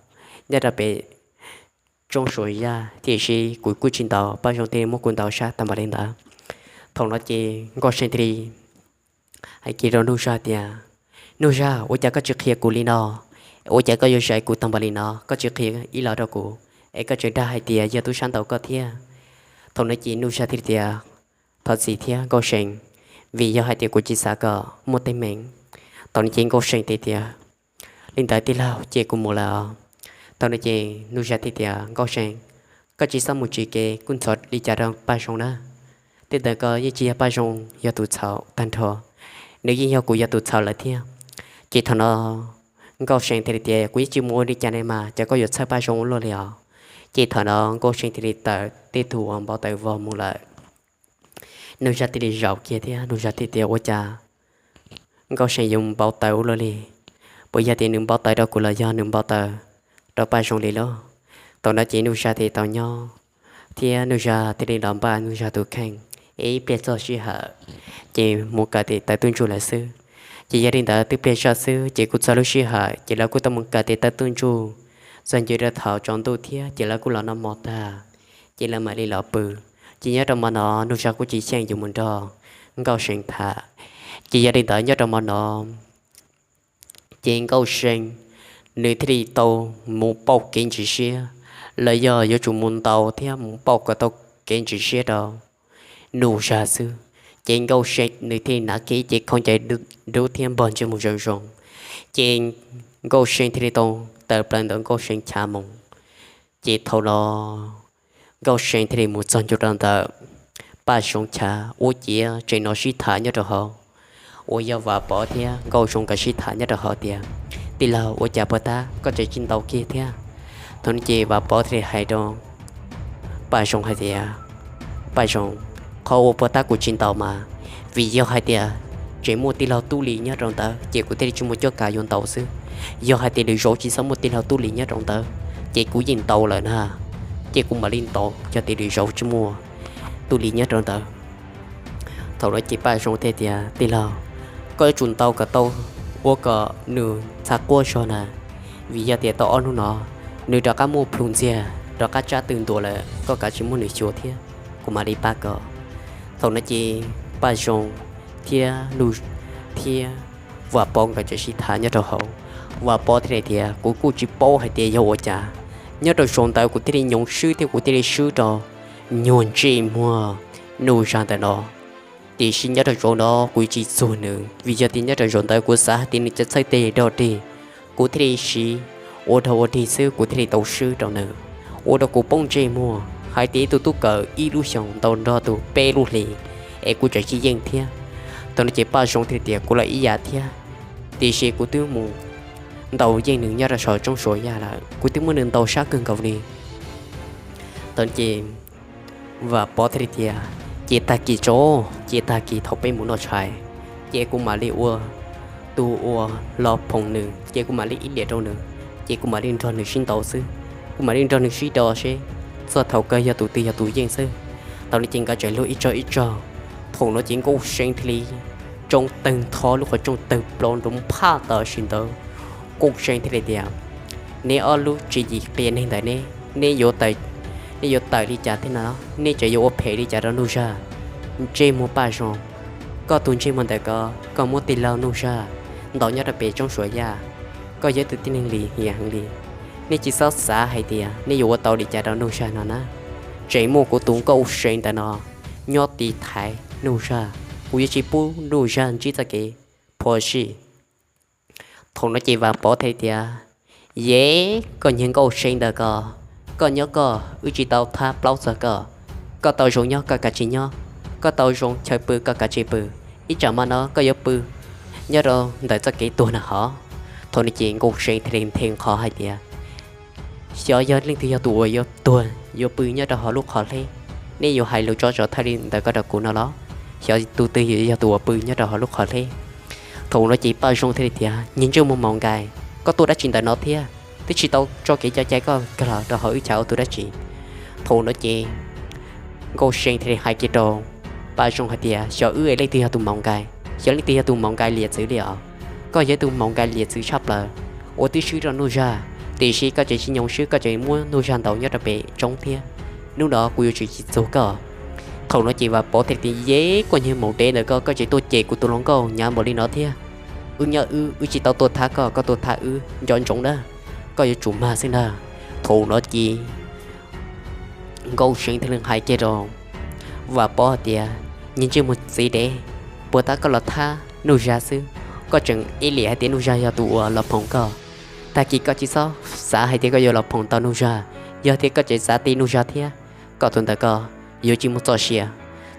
nyob rau pem Tsoob Suav Yaj, tiam sis kuv kuj tsis ntaus, Paj Zoo thiaj li muab kuv ntaus sab tag npaum li ntawd. Thaum no ces Nkauj See thiaj li hais kiag rau Nuj Zaj tias, Nuj Zaj, ua cas koj tsis qhia kuv li no? Ua cas koj yuav zais kuv tag npaum li no, koj tsis qhia ib los rau kuv, es koj tseem dag hais tias yog tub sab ntaus koj thiab? Thaum no ces Nuj Zaj thiaj li tias, Thov txim thiab Nkauj See, vim yog hais tias kuv tsis xav kom muaj teeb meem. Thaum no ces Nkauj See thiaj tias, Li ntawd tij laug, ces kuv mus lawm os. Thaum no ces Nuj Zaj thiaj tias, Nkauj See, koj tsis txhob mus tsim kev kub ntxhov li cas rau Paj Zoo na. Tej ntawd ko yeej tsis yog Paj Zoo yog tus txhaum tag nrho, nws yeej yog kuv yog tus txhaum lawm thiab. Ces thaum no Nkauj See thiaj li tias, Kuv yeej tsis mus ua li cas ne mas, cas koj yuav txhawj Paj Zoo ua luaj li os? Ces thaum no Nkauj See thiaj li tawm tej tug uas npau taws vog mus lawm. Nuj Zaj thiaj li zaum kiag thiab Nuj Zaj thiaj tias, Ua cas Nkauj See yuav npau taws ua luaj li? Puas yog tias nws npau taws rau kuv los yog nws npau taws rau Paj Zoo li lauj? Thaum no ces Nuj Zaj thiaj tau nyob, thiab Nuj Zaj thiaj li los npaj Nuj Zaj tus kheej, es ib pliag txog sij hawm ces mus kawm tes taw tub ntsuj lawm xwb. Ces yog li ntawd twb pliag zoj xwb ces kuj txog lub sij hawm ces lawv kuj tau mus kawm tes taw tub ntsuj, txog nce rau thaum tsaus ntuj thiab ces lawv kuj los noj mov tag, ces lawv mam li los pw. Ces nyob rau hmo no Nuj Zaj kuj tsis xyeej yuav mus nrog Nkauj See tham. Ces yog li ntawd nyob rau hmo no ces Nkauj See nws thiaj li tau mus pauj kev ntxim siab, los yog yuav tsum mus ntaus thiab mus pauj kom tau kev ntxim siab rau Nuj Zaj xwb. Ces Nkauj See nws thiaj li hnav kiag ib ce khaub ncaws dub thiab npog ntsej muag zoo zoo, ces Nkauj See thiaj li tau tawm plaws ntawm Nkauj See chav mus. Ces thaum no Nkauj See thiaj li mus txog ntua rau ntawm Paj Zoo chav ua ciav tseem hnov sib tham nyob rau hauv, uas yog Vam Pov thiab Nkauj Zoo nkawd sib tham nyob rau hauv tias, Tij laug, ua cas puag ta koj tseem tsis ntaus kiag thiab? Thaum no ces Vam Pov thiaj li hais rau Paj Zoo hais tias, Paj Zoo, qhov uas puag ta kuv tsis ntaus mas vim yog hais tias tseem muaj tij laug Tub Lis nyob rau ntawd ces kuv thiaj li tsis muaj cuab kav yuav ntaus xwb. Yog hais tias lwm zaus tsis txhob muaj tij laug Tub Lis nyob rau ntawd ces kuv yeej ntaus lawm na, ces kuv mam li ntaus yog tias lwm zaus tsis muaj Tub Lis nyob rau ntawd. Thaum no ces Paj Zoo thiaj tias, Tij laug, koj yuav tsum ntaus kom tau, ua kom nws txhav quaj zog na, vim yog tias tau ob hnub no nws rov qab muaj plhus ntxiag, rov qab tsab tw ntua lawm, koj kav tsij muab nws xyuas thiab, kuv mam li pab koj. Thaum no ces Paj Zoo thiab Nuj, thiab Vam Pov nkawd tseem sib tham nyob rau hauv. Vam Pov thiaj li tias, Kuv kuj tsis paub hais tias yog ua cas, nyob rau zaum ntawd kuv thiaj li nyoos swb thiab kuv thiaj li swb rau nyuag ntsej muag Nuj Zaj ntawm no. Tiam sis nyob rau zaum no kuv tsis txuag nws, vim yog tias nyob rau zaum ntawd kuv xav hais tias nws txawj txhawj tej dog dig, kuv thiaj li siv ua dog ua dig xwb kuv thiaj li tau swb rau nws, ua rau kuv poob ntsej muag hais tias ib tug tub kawm ib lub xyoos ntaus nrog tus peb lub hlis, es kuv tseem tsis yeej thiab. Thaum no ces Paj Zoo thiaj tias, Kuv los ib yam thiab, tiam sis kuv twb mus ntaus yeej nws nyob rau saum Tsoob Suav Yaj lawm, kuv twb muab nws ntaus sab kawg nkaus li. Thaum no ces Vam Pov thiaj li tias, Cia tag kis tso, cia tag kis thaum peb mus noj tshais, ces kuv mam li ua tus uas los phoom nws, ces kuv mam li ib liam rau nws, ces kuv mam li nrog nws sib ntaus xwb. Kuv mam li nrog nws sib do seb txog thaum kawg yog tus twg yog tus yeej xwb. Thaum no ces nkawd tseem luag ib tsog ib tsog. Thaum no ces Nkauj See thiaj li tsoo tawg ntho lub qhov rooj tawg plaws nrov phaj tam sim ntawd. Nkauj See thiaj li tias, Neb ob lub tswv yim qias neeg ntawm neb, neb yuav tawm, neb yuav tawm li cas thiab no? Neb tseem yuav ua phem li cas rau Nuj Zaj? Ntsej muag Paj Zoo, koj tus ntsej muag ntawm ko, koj muab tij laug Nuj Zaj ntaus nyob rau pem Tsoob Suav Yaj, koj yog ib tug tib neeg lim hiam heev li. Neb tsis txhob xav hais tias neb yuav ua tau li cas rau Nuj Zaj no na. Tseem muaj kuv tus Nkauj See ntawm no nyob tiv thaiv Nuj Zaj, kuv yuav tsis pub Nuj Zaj ntsib txoj kev phom sij. Thaum no ces Vam Pov thiaj tias, Yev, koj niag Nkauj See ntawm ko, koj nyob koj, wb tsis tau thab plaub txog koj. Koj tau zoo nyob koj kav tsij nyob, koj tau zoo chaw pw koj kav tsij pw, ib tsam hmo no koj yuav pw nyob rau ntawm txoj kev tuag na hov. Thaum no ces Nkauj See thiaj li nthe nqho hais tias, Xyov yog leej twg yog tus uas yuav tuag yuav pw nyob rau hauv lub qhov hleb. Nej yuav hais lus tso tsov thawj li ntawd ko rau kuv no los? Xyov tus twg yog tus uas pw nyob rau hauv lub qhov hleb. Thaum no ces Paj Zoo thiaj li tias, Niag ntsej muag maum nkais, koj tuaj dab tsi ntawm no thiab? Twb tsis tau tso kev cai koj kag los rau hauv wb chav ua tus dab tsi? Thaum no ces Nkauj See thiaj li hais kiag rau Paj Zoo hais tias, Xyov wb es leej twg yog tus maum nkais? Xyov leej twg yog tus maum nkais liam txwv li os? Koj yog ib tug maum nkais liam txwv tshaj plaws, ua twb swb rau Nuj Zaj, tiam sis koj tseem tsis nyoo swb, koj tseem muab Nuj Zaj ntaus nyob rau pem roob thiab. Hnub no kuv yuav tsis txuag koj. Thaum no ces Vam Pov thiaj li tias, Yeej, koj niag maum dev ntawm koj, koj tseem tuaj cem kuv tus hluas nkauj hnyav npaum li no thiab. Wb nyob wb, wb tsis tau tuaj thab koj, koj tuaj thab wb, nco ntsoov na, koj yuav tsum mag xwb ntag. Thaum no ces Nkauj See thiaj li hais kiag rau Vam Pov hais tias, Niag ntsej muag txiv dev, puag ta koj los thab Nuj Zaj xwb, koj tseem ib liam hais tias Nuj Zaj yog tus uas los phoom koj. Tag kis koj tsis txhob xav hais tias koj yuav los phoom tau Nuj Zaj. Yog tias koj tseem xav ti Nuj Zaj thiab, koj tus ntawm koj yuav tsis muaj txoj sia.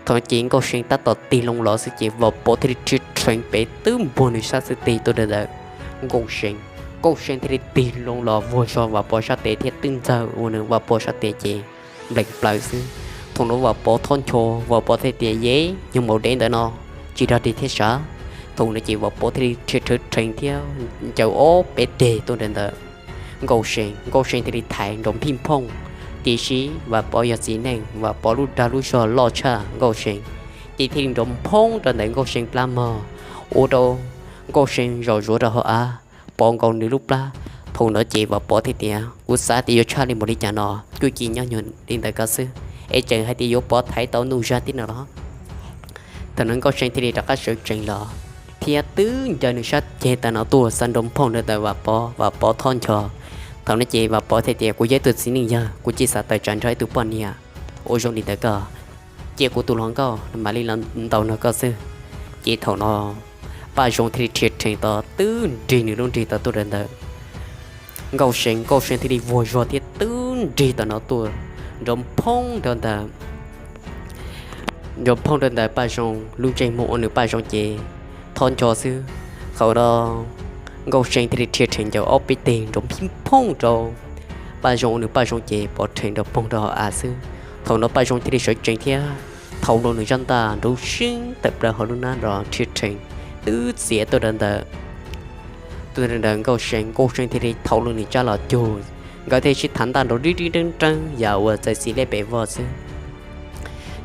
Thaum no ces Nkauj See tab tom tig loo los xwb ces Vam Pov thiaj li rhia rheev pem twb npuag nws sab xwb tig tuaj rau ntawm Nkauj See. Nkauj See thiaj li tig loo los vuag zog Vam Pov sab tes thiab twb ntxawg ua nws Vam Pov sab tes ces nplees plaws xwb. Thaum no Vam Pov thoj ncho, Vam Pov thiaj tias, Yeej, niag maum dev ntawm no tsis dog dig thiab sav. Thaum no ces Vam Pov thiaj li rhia rheev thiab ncaws ob peb teg tuaj rau ntawm Nkauj See. Nkauj See thiaj li thaiv nrov phij phooj, tiam sis Vam Pov yog txiv neej, Vam Pov lub dag lub zog loj tshaj Nkauj See, ces thiaj li nrov phoob rau ntawm Nkauj See plab mog, ua rau Nkauj See zom zuav rau hauv av, poob nkaus nws lub plab. Thaum no ces Vam Pov thiaj tias, Kuv xav tias yuav tshaj li npaum li cas no, kuj cia nyob nyuag li ntawd ko xwb, es tseem hais tias yuav pov thaiv tau Nuj Zaj thiab no los? Thaum no Nkauj See thiaj li rov qab sawv tsees los thiab twb ncaws nws sab ceg tau no tuaj xa nrov phooj rau ntawm Vam Pov, Vam Pov thoj ncho. Thaum no ces Vam Pov thiaj tias, Kuv yog ib tug txiv neej yawg, kuv tsis xav tawm tsam nrog ib tug poj niam ua zoo li ntawd ko, cia kuv tus hluas nkauj mam li los ntaus nrog koj xwb. Ces thaum no Paj Zoo thiaj li rhia rheev tau twb nrig nws lub nrig tau tuaj rau ntawm Nkauj See. Nkauj See thiaj li vuag zog thiab twb nrig tau no tuaj nrov phoob rau ntawm nrov phoob rau ntawm Paj Zoo lub ntsej muag ua nws Paj Zoo ces thoj ncho xwb. Thaum no Nkauj See thiaj li rhia rheev ncaws ob peb teg nrov phij phooj rau Paj Zoo ua nws Paj Zoo ces pov rheev nrov phoog rau hauv av xwb. Thaum no Paj Zoo thiaj li sawv tsees thiab thau rau nws tsab ntaj nrov seeb tawm plaws hauv lub hnab nrov rhia rheev twb txiav tuaj rau ntawm tuaj rau ntawm Nkauj See. Nkauj See thiaj li thau rau nws tsab los cug, nkawd thiaj sib thav ntaj nrov rib rib reeb reeb yam uas txais txiv lej pem vog xwb.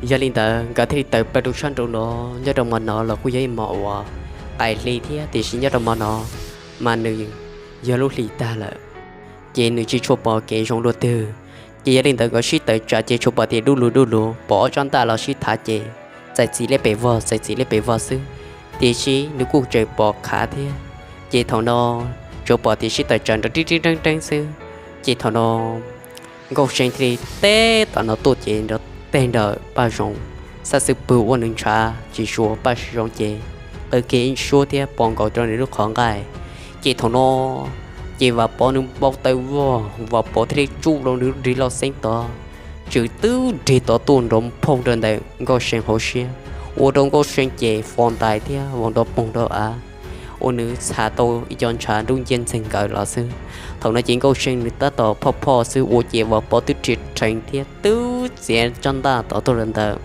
Yog li ntawd nkawd thiaj li tawm plaws rau sab nraud no. Nyob rau hmo no los kuj yog ib hmo uas qaim hli thiab, tiam sis nyob rau hmo no mas nws yog lub hlis tag lawm, ces nws tsis tshua pom kev zoo luaj twg. Ces yog li ntawd nkawd sib tawm tsam ces tsuas pom tias dub lug dub lug, pom ob tsab ntaj los sib thav ces txais txiv lej pem vog txais txiv lej pem vog xwb, tiam sis nws kuj tseem pom qhav thiab. Ces thaum no tsuas pom tias sib tawm tsam nrov rib rib reeb reeb xwb. Ces thaum no Nkauj See thiaj li teb tom no tuaj ces nrov teg nrawm Paj Zoo xab xwb pwg ua nws ntshav tsis suav. Paj Zoo ces qw kiag ib suab thiab poob nkaus rau nws lub qhov nqaij. Ces thaum no ces Vam Pov nws npau taws vog, Vam Pov thiaj li tsuj rau nws lub nrig lauj xeeb tod, tswm twb nrig tod tuaj nrov phoog rau ntawm Nkauj See hauv siab, ua rau Nkauj See ces fo ntais thiab vau nrov poog rau av, ua nws txhav tau ib co ntshav nruab nciab ntxeeg nkawd los xwb. Thaum no ces Nkauj See nws tab tom phoj phoj xwb ua ces Vam Pov twb rhia rheev thiab twb txiav tsab ntaj tod tuaj rau ntawm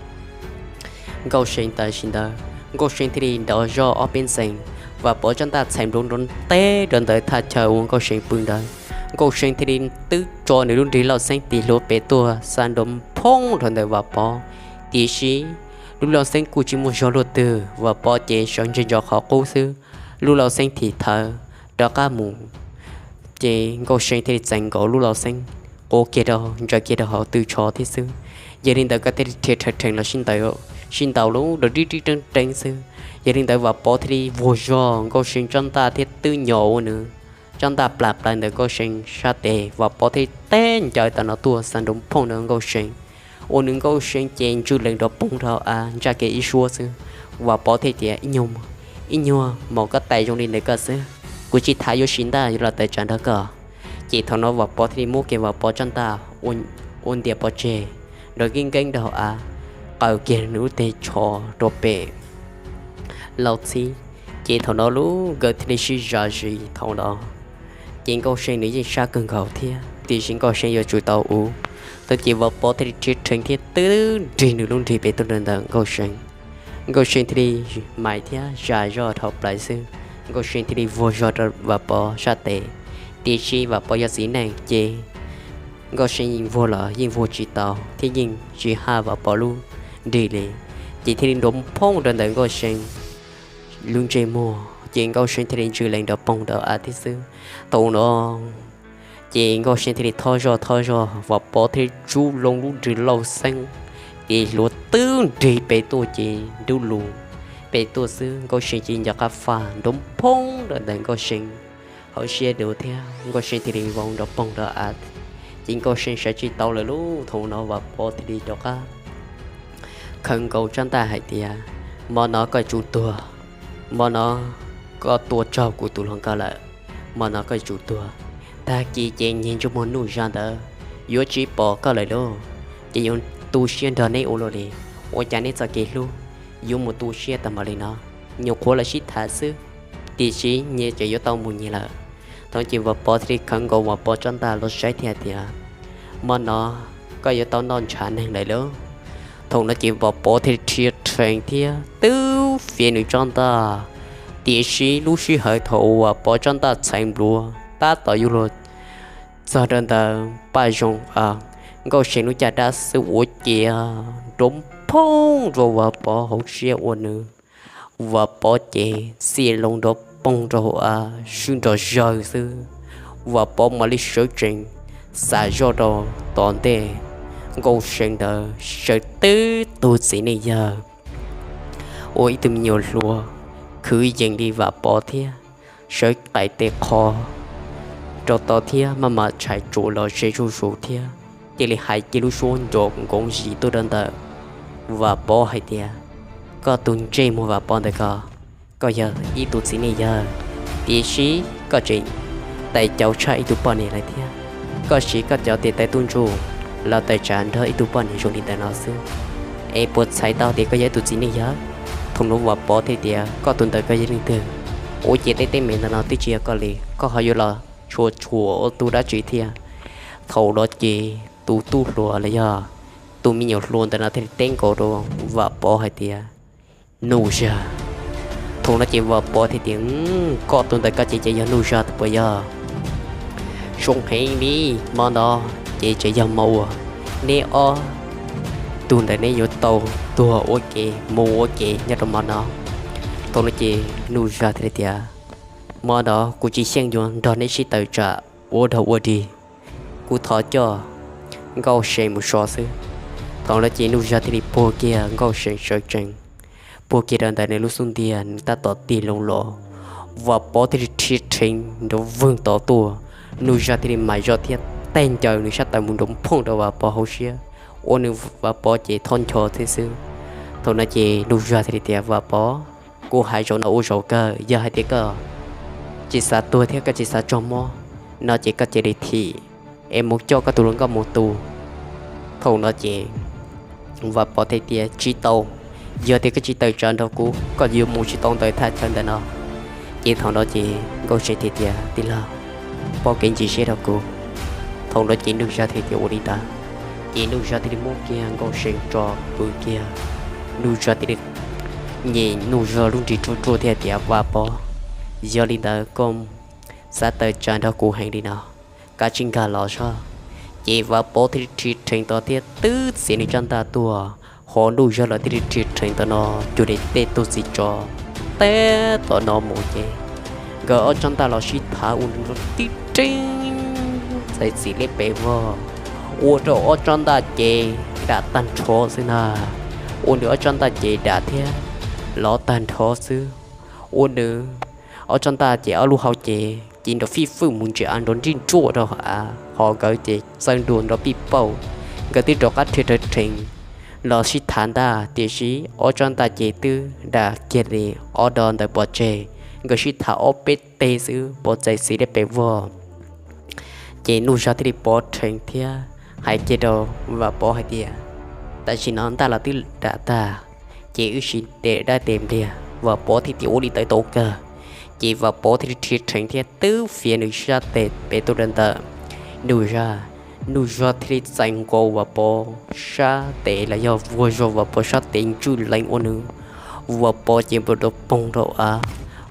Nkauj See tam sim ntawd. Nkauj See thiaj li nrov zog ob peb ntxees, Vam Pov tsab ntaj txhais nplua nrov teb rau ntawm thaj chaw uas Nkauj See pw ntawd. Nkauj See thiaj li twb tso nws lub nrig lauj xeeb tis hlua pem tuaj xa nrov phoog rau ntawm Vam Pov, tiam sis lub lauj xeeb kuj tsis muaj zog luaj twg, Vam Pov ces sawv ntseg ntso qhov qub xwb, lub lauj xeeb thim thawv rov qab mus. Ces Nkauj See thiaj li txais nkaus lub lauj xeeb, quav kiag rau ntsaws kiag rau hauv tw tsho thiab xwb. Yog li ntawd nkawd thiaj li rhia rheev rheev los sib ntaus, sib ntaus lub nrov rib rib reeb reeb xwb. Yog li ntawd Vam Pov thiaj li vuag zog Nkauj See tsab ntaj thiab twb nyos ua nws tsab ntaj plam plaws ntawm Nkauj See sab tes, Vam Pov thiaj li teb ncaws tom no tuaj xa nrov phoog rau Nkauj See, ua nws Nkauj See ces ntswj lees nrov poog rau av ntsaj kiag ib suab xwb. Vam Pov thiaj tias, Ib nyuag, ib nyuag maum koj tais zoo li ntawd koj xwb, kuv tsis thav yuav siv ntaj yuav los tawm tsam nrog koj. Ces thaum no Vam Pov thiaj li muab kiag Vam Pov tsab ntaj ua ntias pov tseg nrov nkeeb nkeeb rau hauv av, qaws kiag nws lub teg tsho rau pem lauj txhib. Ces thaum no lub nkawd thiaj li sib zam zis thaum no. Ces Nkauj See nws yeej sab kawg nkaus thiab, tiam sis Nkauj See yuav tsum tau ua. Thaum no ces Vam Pov thiaj li rhia rheev thiab twb nrig nws lub nrig pem tuaj rau ntawm Nkauj See. Nkauj See thiaj li mais thiab zam zoj dhau plaws xwb. Nkauj See thiaj li vuag zog rau Vam Pov sab tes, tiam sis Vam Pov yog txiv neej ces Nkauj See yeej vuag los yeej vuag tsis tau thiab yeej tsis haj Vam Pov lub nrig li, ces thiaj li nrov phooj rau ntawm Nkauj See lub ntsej muag ces Nkauj See thiaj li ntsws lees nrov poog rau av thiab xwb. Thaum no ces Nkauj See thiaj li thob zoj thob zog, Vam Pov thiaj li tsub loo lub nrig lauj xeeb, ces hluav twb nrig pem tuaj ces nrub lus pem tuaj xwb. Nkauj See ces nco qab faj nrov phooj rau ntawm Nkauj See hauv siab dua thiab Nkauj See thiaj li vau nrov poog rau av, ces Nkauj See sawv tsis tau lawm lauj. Thaum no Vam Pov thiaj li rov qab khaws nkaus tsab ntaj hais tias, Hmo no koj yuav tsum tuag, hmo no koj tua raug kuv tus hluas nkauj lawm, hmo no koj yuav tsum tuag. Tag kis ces niag ntsej muag Nuj Zag ntawd yuav tsis pom koj lawm lauj, ces yuav tu siab nrog neb ua luaj li. Ua cas neb txoj kev hlub yuav mus tu siab tag npaum li no? Nyuam qhuav los sib tham xwb, tiam sis nyias tseem yuav tau mus nyias lawm. Thaum no ces Vam Pov thiaj li khaws nkaus Vam Pov tsab ntaj los saib thiab tias, Hmo no koj yuav tau noj ntshav neeg lawm lauj. Thaum no ces Vam Pov thiaj li rhia rheev thiab twb fiav nws tsab ntaj, tiam sis lub sij hawm thaum Vam Pov tsab ntaj txheev npluav tab tom yuav luag txog rau ntawm paj zoo Nkauj See lub caj dab xwb ua ciav nrov phooj rau Vam Pov hauv siab ua nws, Vam Pov ces xiam loo nrov poog rau hauv av swb nrov zawg xwb. Vam Pov mam li sawv tsees, xam zoj rau tom ntej Nkauj See ntawd sawv tib tug txiv neej yawg ua ib tug me nyuam hluas khwv yees li Vam Pov thiab, sawv qais tes qho rau tod thiab maj mam tshais tsuas los ze zuj zus thiab cia li hais kiag lub suab nco nkoov zis tuaj rau ntawm Vam Pov hais tias, Koj tus ntsej muag Vam Pov ntawm ko, koj yog ib tug txiv neej yawg, tiam sis koj tseem tais cau tshaj ib tug poj niam lawm thiab. Koj siv koj cov tes taw tub ntsuj los tawm tsam nrog ib tug poj niam zoo li ntawm no xwb, es puas txhais tau tias koj yog ib tug txiv neej yawg? Thaum no Vam Pov thiaj tias, Koj tus ntawm koj yog leej twg? Ua ciav tej teeb meem ntawm no twb tsis yog koj li, koj ho yuav los tshua tshuam ua tus dab tsi thiab? Thaum no ces tus tub hluas los yog tus me nyuam hluas ntawm no thiaj li teb nkaus rau Vam Pov hais tias, Nuj Zag. Thaum no ces Vam Pov thiaj tias, Koj tus ntawm koj ces ces yog Nuj Zag puas yog? Zoo heev li, hmo no ces tseem yog hmo uas neb ob tug ntawm neb yuav tau tuag ua ke mus ua ke nyob rau hmo no. Thaum no ces Nuj Zag thiaj li tias, Hmo no kuv tsis xyeej yuav nrog neb sib tawm tsam ua dog ua dig, kuv thov coj Nkauj See mus so xwb. Thaum no ces Nuj Zag thiaj li puag kiag Nkauj See sawv tsees, puag kiag rau ntawm nws lub xub ntiag, nws tab tom tig loo los. Vam Pov thiaj li rhia rheev nrov vwg tod tuaj, Nuj Zag thiaj li mam zoj thiab taig ncaws nws sab taw mus nrov phooj rau Vam Pov hauv siab, ua nws Vam Pov ces thob ncho thiab xwb. Thaum no ces Nuj Zag thiaj li tias, Vam Pov, kuv hais zaum no ua zaum kawg, yog hais tias koj tsis xav tuag thiab koj tsis xav raug mob no ces koj cia li thim es mus coj koj tus hluas nkauj mus tu. Thaum no ces Vam Pov thiaj tias, Tsis tau, yog tias koj tsis tawm tsam nrog kuv, koj yuav mus tsis tau ntawm thaj chaw ntawm no. Ces thaum no ces Nkauj See thiaj tias, Tij laug, pom kev ntsis siab rau kuv. Thaum no ces Nuj Zag thiaj tias, Ua li ntawd. Ces Nuj Zag thiaj li muab kiag Nkauj See tso pw kiag. Nuj Zag thiaj li nyem Nuj Zag lub nrig ruaj ruaj thiab tias, Vam Pov, yog li ntawd koj xav tawm tsam nrog kuv heev li no, kav tsij nkag los soj. Ces Vam Pov thiaj li rhia rheev tod thiab twb txiav nws tsab ntaj tuaj, ho Nuj Zag los thiaj li rhia rheev tod no cuag li tej tug txiv tsov. Tab tom no mus ces nkawd ob tsab ntaj los sib thav ua nrov tib reeb txais txim liab pes vog, ua rau ob tsab ntaj ces dam tag nrho xwb na. Ua nws ob tsab ntaj ces dam thiab lov tag nrho xwb. Ua nws ob tsab ntaj ces ob lub hau ces ci nrov fij fwj mus ntsia av nrov nrij nruaj rau hauv av, ho nkawd ces txawj nrua nrov pij pauj. Nkawd twb rov qab rhia rheev los sib thav ntaj, tiam sis ob tsab ntaj ces twb dam kiag li ob do ntawd pov tseg. Nkawd sib thav ob peb teg xwb pov txais txim liab pes vog. Ces Nuj Zag thiaj li pov rheev thiab hais kiag rau Vam Pov hais tias, Tam sim no ntaj los twb dam tag, ces wb sim tes dab tes npliag. Vam Pov thiaj tias, Ua li ntawd tau kawg. Ces Vam Pov thiaj li rhia rheev thiab twb fiav nws sab tes pem tuaj rau ntawm Nuj Zaj, Nuj Zaj thiaj li txais nkaus Vam Pov sab tes los yog vuag zog Vam Pov sab tes ntswj lees ua nws, Vam Pov ces npau rau poog rau av,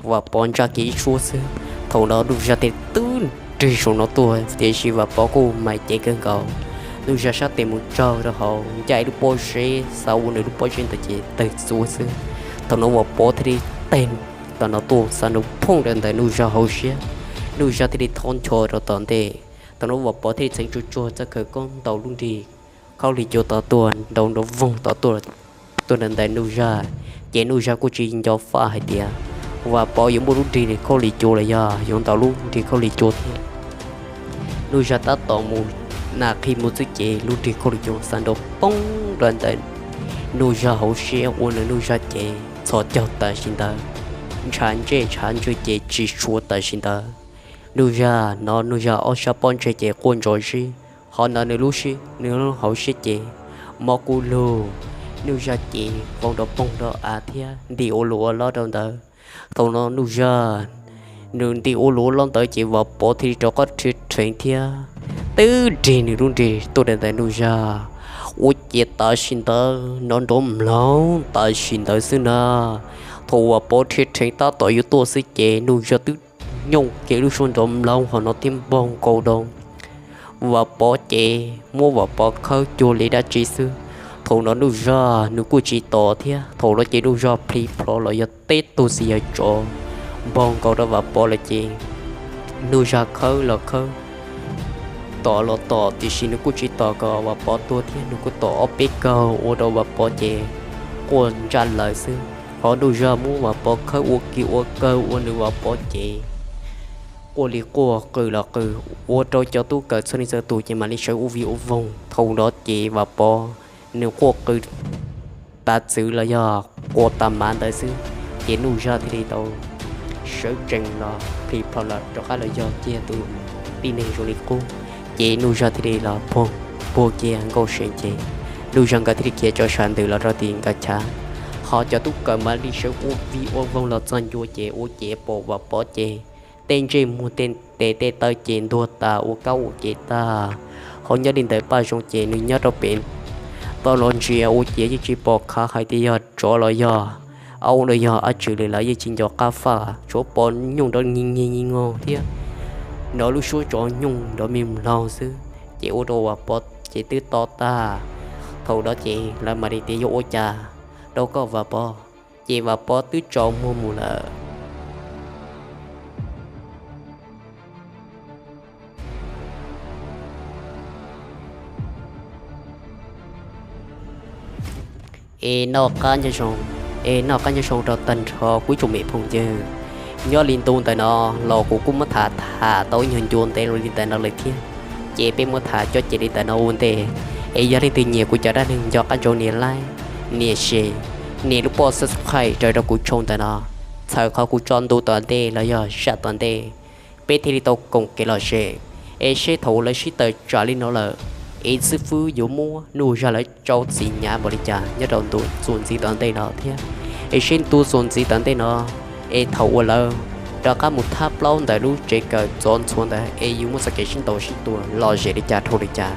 Vam Pov ntsaj kiag ib suab xwb. Thaum no Nuj Zaj thiaj twb nrig saum no tuaj, tiam sis Vam Pov kuj mas cev kawg nkaus. Nuj Zaj sab tes mus tsaug rau hauv, ncaj ib lub pob zeb, xav ua nws lub pob zeb ntawd ces tawg txuv xwb. Thaum no Vam Pov thiaj li teg tom no tuaj, xav nrau phooj rau ntawm Nuj Zaj hauv siab, Nuj Zaj thiaj li thov ncho rau tom ntej. Thaum no Vam Pov thiaj li txheev tsuag tsuag txoj khawv koob ntaus lub nrig khaub lig cua tod tuaj, nrau nrov voog tod tuaj, tuaj ntawm Nuj Zaj, ces Nuj Zaj kuj tsis nco faj hais tias Vam Pov yuav muaj lub nrig khaub lig cua los yog yuav ntaus lub nrig khaub lig cua thiab. Nuj Zaj tab tom mus nas qhi mus xwb ces lub nrig khaub lig cua xav nrau poob rau ntawm Nuj Zaj hauv siab ua nws Nuj Zaj ces txhos caug tam sim ntawd, ntshav ntsej ntshav ntswg ces tsis tshua tam sim ntawd. Nuj Zaj no Nuj Zaj ob sab pob ntseg ces quaj ntsos zib, ho ntawm nws lub siab, nws lub hauv siab ces mob kub lug. Nuj Zaj ces vau nrov poog rau av thiab nti ua luj ua lob rau ntawd. Thaum no Nuj Zaj nws nti ua luj ua lob ntawd ces Vam Pov thiaj li rov qab rhia rheev thiab twb nrig nws lub nrig tuaj rau ntawm Nuj Zaj. Ua ciav tam sim ntawd nrov nrov mloog tam sim ntawd xwb na. Thaum Vam Pov rhia rheev tab tom yuav tuaj xwb ces Nuj Zaj twb nyooj kiag lub suab nrov mloog hauv no thiab npog nkaus rau Vam Pov ces muab Vam Pov khawb cuag li dab tsi xwb. Thaum no Nuj Zaj nws kuj tsis tos thiab, thaum no ces Nuj Zaj plhis plhos los yog teb tug txiv yawg tsov npog nkaus rau Vam Pov lawm ces Nuj Zaj khawb los khawb, tom los tom, tiam sis nws kuj tsis tos kom Vam Pov tuag thiab, nws kuj tom ob peb kaug ua rau Vam Pov ces quaj ntsaj lawm xwb. Ho Nuj Zaj muab Vam Pov khawb ua kiag ua kawg ua nws Vam Pov ces quaj li quaj qw los qw, ua rau cov tub kawm txhua leej txhua tus ces mam li sawv ua vij ua voog. Thaum no ces Vam Pov nws quaj qw tas txwv los yog quaj tas mav ntawd xwb, ces Nuj Zaj thiaj li tau sawv tsees los plhis plhos los rov qab los yog kiag tus tib neeg zoo li qub. Ces Nuj Zaj thiaj li los puag kiag Nkauj Seev ces Nuj Zaj nkawd thiaj li khiav rov sawv ntws los rau tim nkawd chav. Ho cov tub kawm mam li sawv ua vij ua voog los txog ncua ces ua ciav pom Vam Pov ces tej ntsej muag tej tes tej taw ces ntuag tas ua kab ua cev tag. Ho nyob li ntawd Paj Zoo ces nws nyob rau pem toj los ntsia ua ciav yeej tsis pom qhov hais tias yog tsov los yog aub los yog dab tsi li lawm, yeej tsis nco qab faj, tsuas pom nyooj nrov nyi nyi nyi nyoog thiab nrov lub suab tsov nyooj nrov me mloog xwb. Ces ua rau Vam Pov ces twb to tag. Thaum no ces lawv mam li tias yuav ua cas rau koj Vam Pov, ces Vam Pov twb tsaus muag mus lawm. Es noj qab nyob zoo, es noj qab nyob zoo rau tag nrho kuv ib tsoom me phooj ywg. Nyob li ntu ntawm no los kuv kuj muab tham tham tau ib nyuag ncua ntev li ntawm no lawm thiab, ces peb muab tham coj cia li ntawm no ua ntej. Es yog leej twg nyiam kuv cov dab neeg nco qab ntsoov nias like, nias share, nias lub pob subscribe raws rau kuv channel ntawm no, txhawm qhov kuv tso ntu tom ntej los yog zaj tom ntej, peb thiaj li tau koom kev lom zem. Es seb thaum uas lawv sib tawm tsam li no lawm, es xib fwb yuav muab Nuj Zaj lawv tsau txim hnyav npaum li cas nyob rau ntu txuas ntxiv tom ntej no thiab. Es seb ntu txuas ntxiv tom ntej no, es thaum uas lawv rov qab mus thab plaub ntawm lub tsev kawm txov ntxhuav ntawd es yuav muaj txoj kev sib ntaus sib tua lom zem li cas dhau li cas.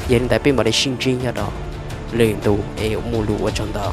Yog li ntawd peb mam li sib ntsib nyob rau lwm ntu es mus lus ua tsaug ntau.